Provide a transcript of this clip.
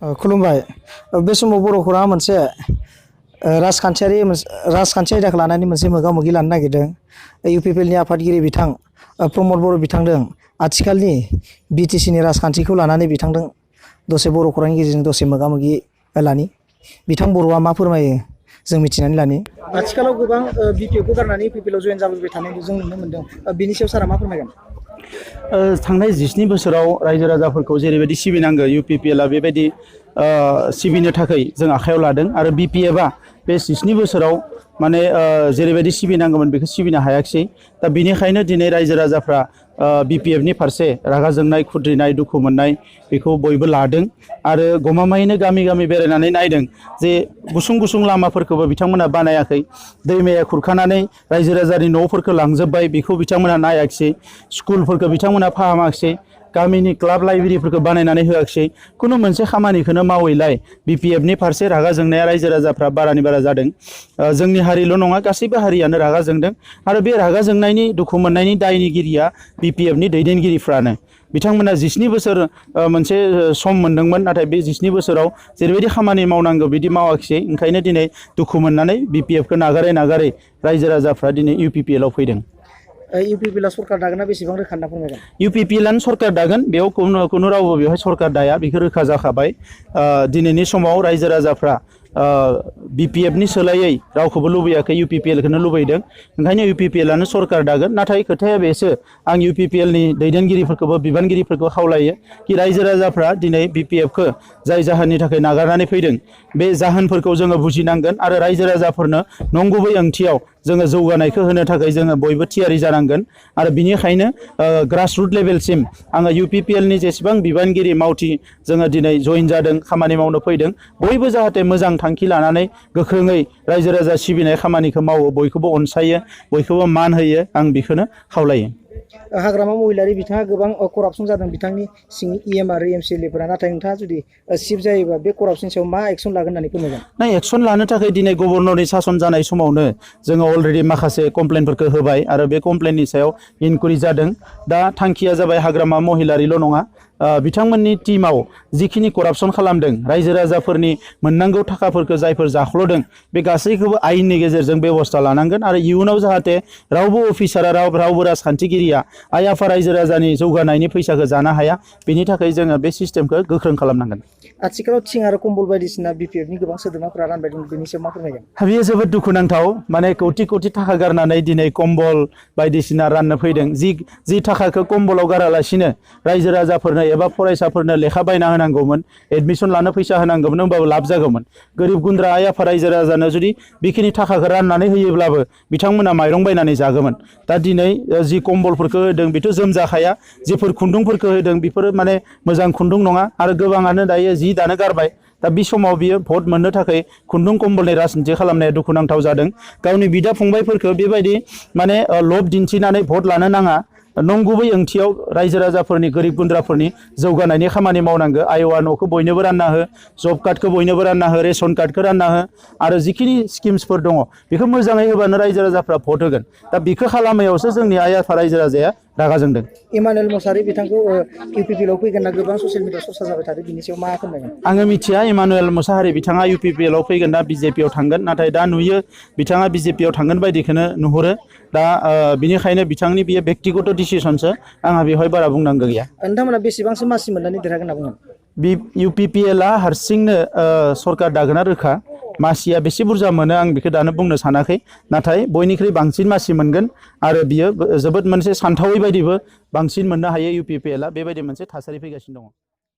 खुलुमबाय। बे समाव बर'फोरा मोनसे राजखान्थियारि आयदाखौ लानानै मोनसे मोगा-मोगि लानो नागिरदों। इउपिपिएलनि आफादगिरि बिथां प्रमद बर' बिथांजों आथिखालनि बिटिसिनि राजखान्थिखौ लानानै बिथांजों दसे बर' खौरांनि गेजेरजों दसे मोगा-मोगि लानि। बिथां बर'आ मा फोरमायो जों मिथिनानै लानि। आथिखालाव गोबां बिपिएफखौ गारनानै इउपिपिएलआव जयेन जाबोबाय थानायखौ जों नुनो मोनदों। बिनि सायाव सारा मा फोरमायगोन? थांनाय 19 बोसोराव रायजो राजाफोरखौ जेरैबायदि सिबिनांगौ इउपिपिएलआ बेबायदि सिबिनो थाखाय जों आखायाव लादों आरो बिपिएफआ बे 19 बोसोराव माने जेरैबायदि सिबिनांगौमोन बेखौ सिबिनो हायाखिसै। दा बेनिखायनो दिनै रायजो राजाफ्रा बिपिएफनि फारसे रागा जोंनाय, खुद्रिनाय, दुखु मोननाय बेखौ बयबो लादों आरो गमामायैनो गामि गामि बेरायनानै नायदों जे गुसुं गुसुं लामाफोरखौबो बिथांमोना बानायाखै। दैमाया खुरखानानै रायजो राजानि न'फोरखौ लांजोब्बाय, बेखौ बिथांमोना नायाखिसै। स्कुलफोरखौ बिथांमोना फाहामाखिसै। गामिनि क्लाब लाइब्रेरिफोरखौ बानायनानै होआखिसै। खुनु मोनसे खामानिखौनो मावैलाय बिपिएफनि फारसे रागा जोंनाया रायजो राजाफ्रा बारानि बारा जादों। जोंनि हारिल' नङा, गासैबो हारियानो रागा जोंदों आरो बे रागा जोंनायनि, दुखु मोननायनि दायनिगिरिया बिपिएफनि दैदेनगिरिफ्रानो। बिथांमोना 19 बोसोर मोनसे सम मोनदोंमोन, नाथाय बे 19 बोसोराव जेरैबायदि खामानि मावनांगौ बिदि मावाखिसै। ओंखायनो दिनै दुखु मोननानै बिपिएफखौ नागारै नागारै रायजो राजाफ्रा दिनै इउपिपिएलआव फैदों। इउपिपिएलआ सरकार दागोना बेसेबां रोखा होनना फोरमायगोन? इउपिपिएलआनो सरकार दागोन, बेयाव खुनु रावबो बेवहाय सरकार दाया, बेखौ रोखा जाखाबाय। दिनैनि समाव रायजो राजाफ्रा बिपिएफनि सोलायै रावखौबो लुबैयाखै, इउपिपिएलखौनो लुबैदों। ओंखायनो इउपिपिएलआनो सरकार दागोन। नाथाय खोथाया बेसो, आं इउपिपिएलनि दैदेनगिरिफोरखौबो, बिबानगिरिफोरखौ खावलायो कि रायजो राजाफ्रा दिनै बिपिएफखौ जाय जाहोननि थाखाय नागारनानै फैदों बे जाहोनफोरखौ जोङो बुजिनांगोन आरो रायजो राजाफोरनो नंगुबै ओंथियाव जोङो जौगानायखौ होनो थाखाय जोङो बयबो थियारि जानांगोन। आरो बिनिखायनो ग्रासरुट लेभेलसिम आङो इउपिपिएलनि जेसेबां बिबानगिरि मावथि जोङो दिनै जइन जादों, खामानि मावनो फैदों, बयबो जाहाथे मोजां थांखि लानानै गोख्रोङै रायजो राजा सिबिनाय खामानिखौ मावो, बयखौबो अनसायो, बयखौबो मान होयो, आं बेखौनो खावलायो। हाग्रामा महिलारि बिथाङा गोबां करापसन जादों बिथांनि सिंनि इएम आरो एमसिएलएफोरा, नाथाय नोंथाङा जुदि सिफ जायोबा बे करापसननि सायाव मा एक्सन लागोन होननानै फोरमायगोन? ना एक्सन लानो थाखाय दिनै गभर्नरनि सासन जानाय समावनो जोङो अलरेडि माखासे कमप्लेनफोरखौ होबाय आरो बे कमप्लेननि सायाव इनकुवारि जादों। दा थांखिया जाबाय हाग्रामा महिलारिल' नङा, बिथांमोननि टिमाव जिखिनि करापसन खालामदों, रायजो राजाफोरनि मोननांगौ थाखाफोरखौ जायफोर जाख्ल'दों, बे गासैखौबो आयेननि गेजेरजों बेबस्था लानांगोन आरो इयुनाव जाहाथे रावबो अफिसारा, रावबो राजखान्थिगिरिया आइ आफा रायजो राजानि जौगानायनि फैसाखौ जानो हाया, बेनि थाखाय जोङो बे सिस्टेमखौ गोख्रों खालामनांगोन। आथिखालाव थिं आरो कम्बल बायदिसिना बिपिएफनि गोबां सोद्रोमाफोरा रानबाय दं, बेनि सायाव मा फोरमायगोन? बेयो जोबोद दुखुनांथाव। माने कौटि कौटि थाखा गारनानै दिनै कम्बल बायदिसिना राननो फैदों। जि थाखाखौ कम्बलाव गारालासिनो रायजो राजाफोरनो एबा फरायसाफोरनो लेखा बायना होनांगौमोन, एडमिसन लानो फैसा होनांगौमोन, होमबाबो लाब जागौमोन। गोरिब गुन्द्रा आइ आफा रायजो राजानो जुदि बेखिनि थाखाखौ राननानै होयोब्लाबो बिथांमोना माइरं बायनानै जागौमोन। दा दिनै जि कम्बलफोरखौ होदों बेथ' जोमजाखाया, जिफोर खुन्दुंफोरखौ होदों बेफोरो माने मोजां खुन्दुं नङा आरो गोबाङानो दायो जि दानो गारबाय। दा बे समाव बियो भट मोननो थाखाय खुन्दुं कम्बलनि राजनिति खालामनाया दुखुनांथाव जादों। गावनि बिदा फंबायफोरखौ बेबायदि माने लब दिन्थिनानै भट लानो नाङा। नंगुबै ओंथियाव रायजो राजाफोरनि, गोरिब गुन्द्राफोरनि जौगानायनि खामानि मावनांगौ। आइवा न'खौ बयनोबो रानना हो, जब कार्डखौ बयनोबो रानना हो, रेशन कार्डखौ रानना हो आरो जिखिनि स्किम्सफोर दङ बेखौ मोजाङै होबानो रायजो राजाफ्रा भट होगोन। दा बेखौ खालामैयावसो जोंनि आइ आफा रायजो राजाया रागा जोंदों। इमानुएल मोसाहारि बिथांखौ इउपिपिएलआव फैगोन ना गोबां ससियेल मिडियाआव चर्चा जाबाय थादों, बिनि सायाव मा फोरमायगोन? आङो मिथिया इमानुएल मोसाहारि बिथाङा इउपिपिएलआव फैगोन ना बिजेपिआव थांगोन, नाथाय दा नुयो बिथाङा बिजेपिआव थांगोन बायदिखौनो नुहुरो। दा बिनिखायनो बिथांनि बियो बेक्तिगत डिसिसनसो, आंहा बेवहाय बारा बुंनांगौ गैया। नोंथांमोना बेसेबांसो मासि मोननानै देरहागोन होनना बुङो? इउपिपिएलआ हारसिंनो सरकार दागोना रोखा। मासिया बेसे बुरजा मोनो आं बेखौ दानो बुंनो सानाखै, नाथाय बयनिख्रुइ बांसिन मासि मोनगोन आरो बियो जोबोद मोनसे सानथावै बायदिबो बांसिन मोननो हायो इउपिपिएलआ, बेबायदि मोनसे थासारि फैगासिनो दङ।